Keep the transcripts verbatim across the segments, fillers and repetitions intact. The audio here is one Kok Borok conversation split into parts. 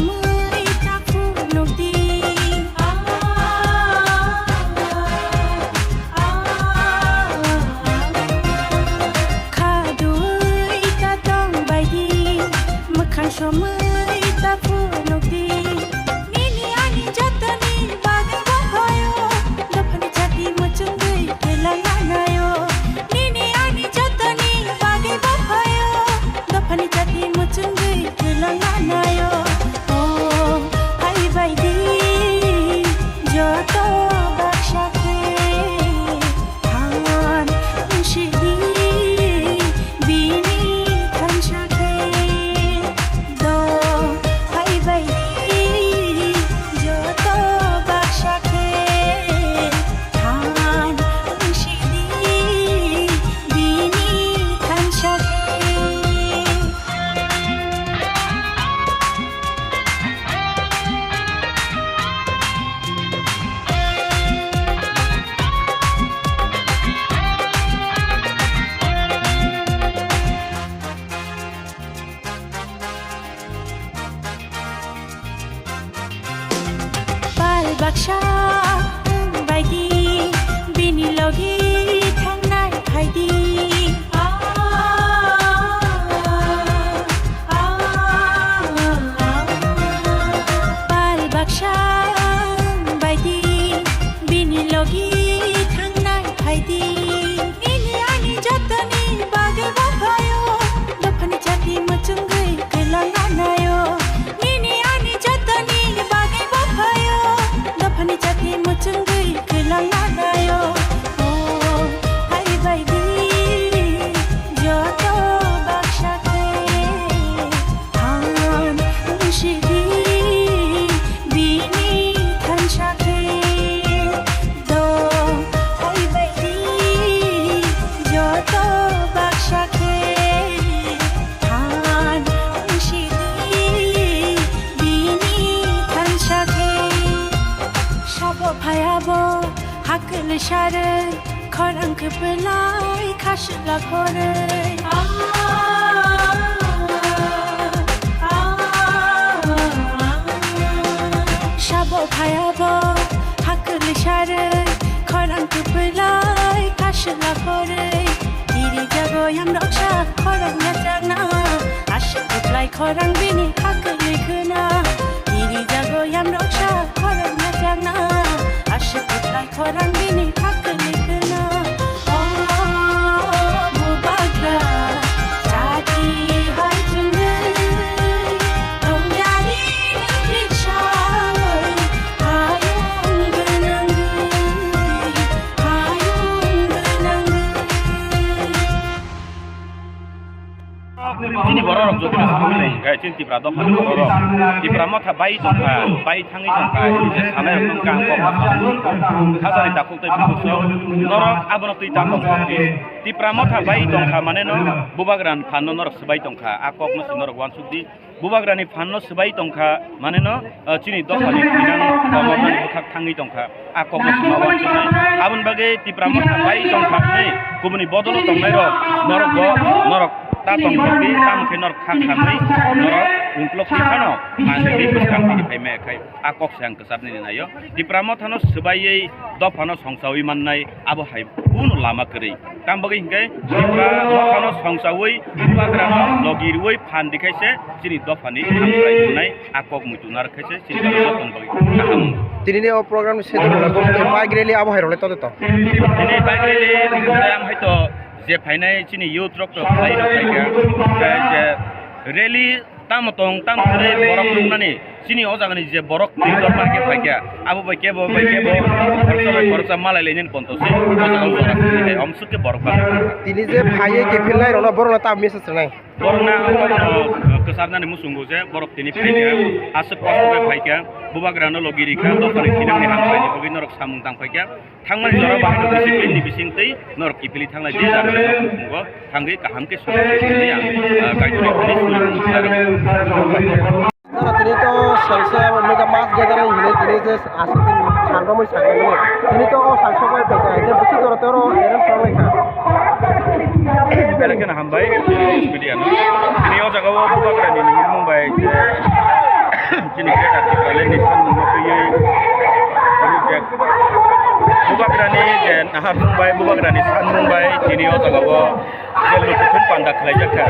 Mui ta phunukdi. Khadui ta tongbaidi. Mwkhang somui ta phunukdi. Nini ani jotoni bagwi bophayo. Dophani chati muchungwi twlang anayo. Nini ani jotoni bagwi bophayo. Dophani chati muchungwi twlang anayo. O, hai bai di, joto baksa khe than sidi bini thansa khe. Do, hai bai di, joto baksa khe than sidi bini thansa khe. Pal baksa wng bai di, bini logi thangnai phai di. Pal baksa wng bai di, bini logi thangnai phai di. Nini ani jotoni bagwi bophayo, dophani chati muchungwi twlang anayo. Nini ani jotoni bagwi bophayo, dophani chati muchungwi twlang anayo. O, hai bai di, joto baksa khe than sidi bini thansa khe. Do, hai bai di, joto baksa khe than sidi bini thansa khe. Sabo phayabo hakle sare, khorang khe belai khasla khore. Sabo phayabo hakle sare, khorang khe belai khasla khore. Iri jago yam roksa khorang ya changna, aswk kwplai khorang bini hakle khna. Iri jago yam roksa khorang ya changna, aswk kwplai khorang bini hakle khna. O bubagra, chati hai chwngwi, tongyari nini sawi, hayung gwnangwi, hayung gwnangwi. Chini borok rok joto no sakmani hwnkhe chini Tipra dopha ni borok rok Tipra motha bai tongkha, bai thangwi tongkha, hwnwi je sanai rok wngkha ang kok no sakmani. Khajani takhuk tei bukhuk sok norok abono twi ta tong sok di. Tipra motha bai tongkha mane no bubagra ni phan no norok swbai tongkha, a kok no se norok uansuk di. Bubagra ni phan no swbai tongkha mane no, ah, chini dopha ni thinang tongmani bwkhak thangwi tongkha. A kok no sima uansuknai. Aboni bagwi Tipra motha bai tongkha hwnwi kubuni bodolo tongnai rok norok bo norok ta tongthokdi, tamo khe norok kha khamwi norok ungkulokdi phano ang tei bwskang tini phai maya khai. A kok se ang kwchapnini naio. Tipra mothano swbaiwi dophano songchawi mannai abo hai kunu lama kwrwi. Tamo bagwi hinkhe Tipra mothano songchawi bubagrano logi rwui phan rikhaise chini dophani hamkrai wngnai. A kok muitu narwk khe se chini bagwi jotono bagwi kaham. Tinini o program ni sede rwla bike rally abo hai rwlai tongthoto. Tini bike rally rwlai ang hai to je phainai chini youth rok to khlai rok phaikha. Tei je rally tamo tong tamo khe borok nuknani chini o jagani je borok twi dorma khe phaikha. Abo bai kebo bai kebo khoroksa bai khoroksa malai lainani ponto se o jaga o jora khe hai omsuk khe borok ba. Tini je phaiwi kiphilnai rwno borokno ta message rwnai. Borokno ang kok no, eh, kwcharnani muchungo je borok tini phaikha, aswk kosto khe phaikha, bubagrano logi rikha, dophani thinangni hamkraini bagwi norok samung tang phaikha. Thangmani jora bahai no discipline ni bising twi norok kiphilwi thanglai di, jagani nokhukungo thangwi kaham khe songwi thangnai ang, eh, Kaitorni thani suri phunuknai rok. Noro tini to salsa mega mass gathering hinwi tini je aswk din sal romwi sakmani. Tini to o salsa bai phaikha, hingke bisi jora tei oro arrange rwlaikha. Belai kheno hambai, media no. Tini o jaga o bubagra ni nini mung bai je Chini Greater Tipraland ni sanmung no twiwi, tini je Bubagrani je naharmung bai, Bubagrani sanmung bai, tini o jaga o je lukutun panda khlaijak kha.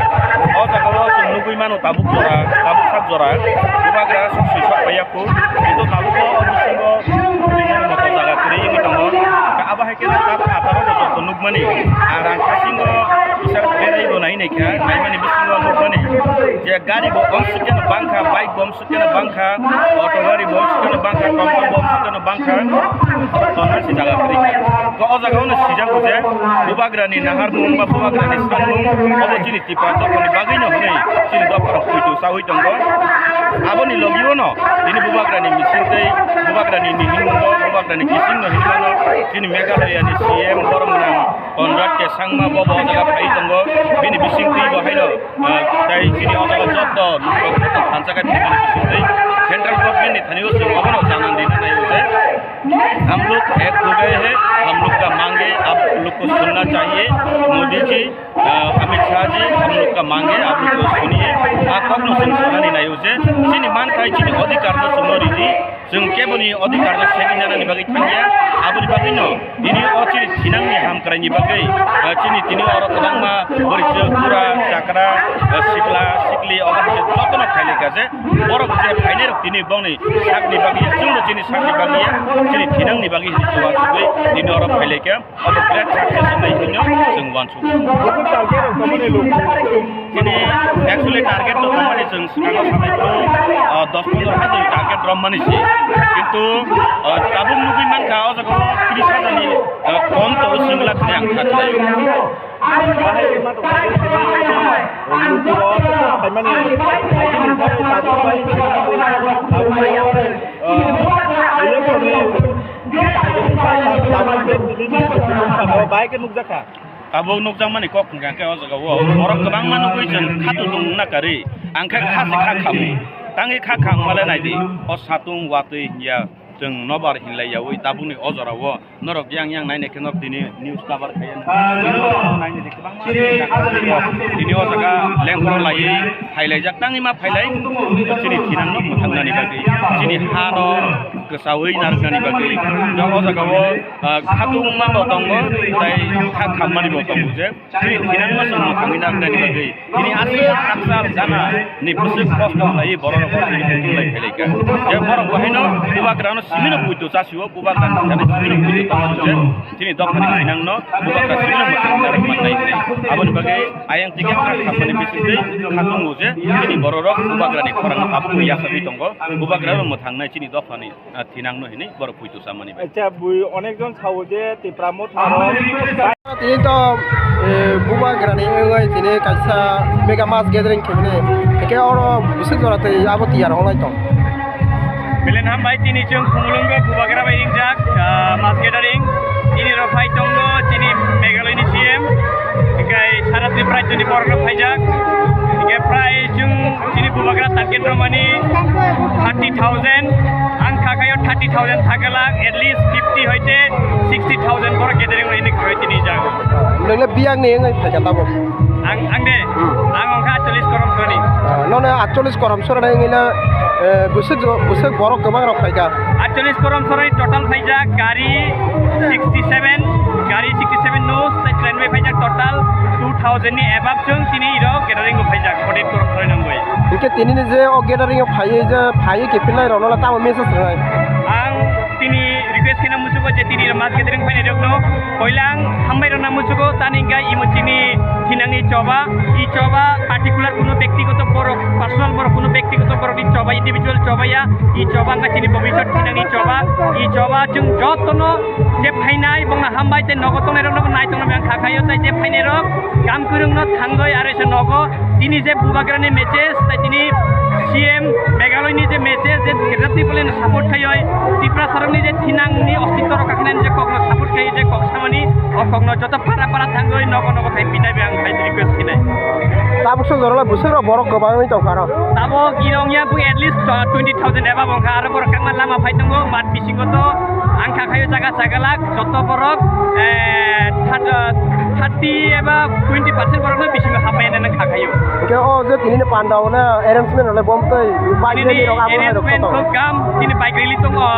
O jaga o chwng nugwi mano tabuk jora, tabuk sak jora, Bubagra sok sui sok paiya khu, kintu tabuk o bisingo moto jaga kwrwi wngwi tongo. Abo hai khe tabuk atharo bo joto nukmani, ang rang khasingo kisa berai bo nai nai kha, naimani bisingo nukmani je gari bo omswk khe bangkha, bike bo keno bangkha, auto gari bo keno bangkha, tomtom bo keno bangkha, tongnai si jaga kwrwi kha. To o jaga ono sijak je Bubagrani naharmung ba Bubagrani sanmung obo chini Tipra dophani bagwino hwnwi chini dopharok poito sawi tongo. Aboni logi ono tini Bubagrani mising tei Bubagrani ni himmungo, Bubagrani kisingno himano chini Meghalaya ni C M borok nang Conrad K Sangma bo bo o jaga phai tongo. Bini bising twi bo haino Ah, tei chini o jaga joto lukurok joto thansa khe thwimani bisingtwi central government ni thani o chwng obono janan rina nai o je, "हम लोग एक हो गए हैं, हम लोग का मांगे आप लोग को सुनना चाहिए, मोदी जी, ah, अमित शाह जी, हम लोग का मांगे आप लोग को सुनिए." A kokno chwng sanani nai o je, chini manthai, chini odhikar no chwngno ridi. Chwng keboni odhikar no segwi nanani bagwi thangya, aboni bagwi no tini o chini thinangni hamkraini bagwi, ah, chini tini oro kwbangma bwrwi chwk, bura, chakra, ah, sikla, sikli, obo hai khe jotono phailai kha je borok je phainai rok tini bongni sakni bagwi ya, chwngno chini sakni bagwi ya, chini thinangni bagwi hinwi chubachu tini oro phailai kha. Obo birat success hinwi hinwi chwng uansukgo. Bwswk target rok tongmani luku? Chini actually target rok tongmani chwng swkango sanai phuru, ah, dos pondro hajar target romani se. Kintu, ah, tabuk nugwi mankha o jaga o tris hajar ni, ah, kom to sing lakh ni ang kha khlaio. Bai khe nukjakha. Tabuk nukjakmani kok hwnkha khe o jaga o borok kwbangma nugwi chwng khatungna karwi, ang khe kha se kha khamu, tangwi kha khamale naidi, o satung watwi hinya chwng nobar hinlai yaui tabukni o jora o norok yang yang nainai khe norok tini news cover khaiya nainai de kwbangma tini o jaga lengkhoro laiwi phailaijak tangwi ma phailai chini thinangno mwthangnani bagwi chini hano kwchaui narwknani bagwi o jaga o Ah, khatung wngma bo tongo, tei kha khammani bo tongo je. Chini thinangno chwng mwthangwi narwknani bagwi tini aswk hakchal gana ni bwswk kosto khlaiwi borok rok tini kutung lai phailaikha. Je borok bo haino bubagrano simino puito chasio, bubagrani thani simino puito chasio je. Chini dophani thinangno bubagra simino mwthangwi narwk mannai hwnwi. Aboni bagwi ayang tike kha khammani bisingtwi khatungo je chini borok rok bubagrani khorang tabukno yachagwi tongo. Bubagrano mwthangnai chini dophani. Ah, thinangno hinwi borok puito chamani bai. Acha, bui onekjon sao je Tipra Motha rok. Tini to, eh, bubagrani wngwi tini kaisa mega mass gathering khemani. Hwnkhe oro bwswk jora tei abo tiyar wnglai tong. Belai hambai, tini chwng Khumulwngo bubagra bai ringjak, ah, mass gathering. Tini rok phai tongo chini Meghalaya ni C M. Hwnkhe sara Tripura ni borok rok phaijak. Hwnkhe prai chwng Chini bubagra target romani thirty thousand, ang khakayo thirty thousand thakala, at least fifty hoite sixty thousand borok gathering rok hini khoi tini jago. Nangla biyang ni wngwi phaikha tabuk? Ang, ang de, hmm, ang ongkha atchollish korom soni. Ah, nono atchollish korom soni wngwi na, eh, bwswk jo-, bwswk borok kwbang rok phaikha? Atchollish korom soni total phaijak gari sixty seven, gari sixty seven no, tei train bai phaijak total two thousand ni above chwng tini iro gathering o phaijak, forty korom soni nangwi. Hingke tini ni je o gathering o phaiye je phaiye ke pilai rok no tamo message rwnai. Ang tini request kena musugo je tini mass gathering phainai rok no koilang hambai rok na musugo tani hingke imo chini thinangni choba, i choba particular kuno bektigoto borok, personal borok kuno bektigoto borok ni choba, individual choba ya, i choba hingke chini bobisot thinangni choba, i choba chwng jotono je phainai bongna hambai tei nogo tongnai rok no nai tongna ang kha khayo tei je phainai rok kam kwrwng no thangwi aro se nogo Tini je bubagrani message, tai tini C M Meghalaya ni je message, je Greater Tipraland ni support khaioi, Tiprasarokni je thinangni ostitto rok kakhnani je kokno support khaioi, je kok samani, o kokno joto para para thangoi nogo nogo thai pinai be ang hai request khinai. Tabuk song jorala bwswk rok borok kwbangwi tongkha aro. Tabuk irong ya bu at least, uh, twenty thousand above wngkha, aro borok kakma lama phai tongo, mat bisingo to, Ang kha khayo jaga sagalak joto borok, eh, thirty eba twenty percent borok no bisingo hapai na nang kha khayo. Hingke o je tini ni panda o na arrangement rok le bom tei bike rally rok abo hai rok arrangement khotong. Khub gam, tini bike rally tongo,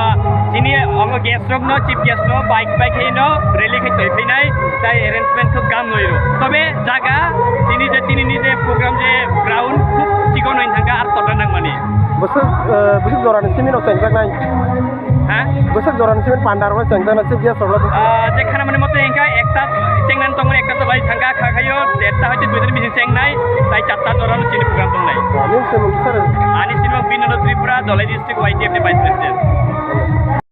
tini ongo guest rok no, chief guest no, bike, bike hai no rally khai toi phainai, tai arrangement khub gam noi ro. Tobe jaga tini je, tini ni je program je ground khub chikon noi thangka ar tota nang mani. Bwswk, eh, bwswk jora ni simi rok chengjaknai. Ha? Bwswk jora ni simi panda rok chengjaknai chief guest rok. Ah, je khana mani mote hingka ekta chengnan tongmani ekta to bai thangka kha khayo, derta hoite dui din bising chengnai, tai chatta jora no chini program tongnai. Ani simi sir. Ani simi Binodo Tripura, Dhalai District Y T F ni Vice President.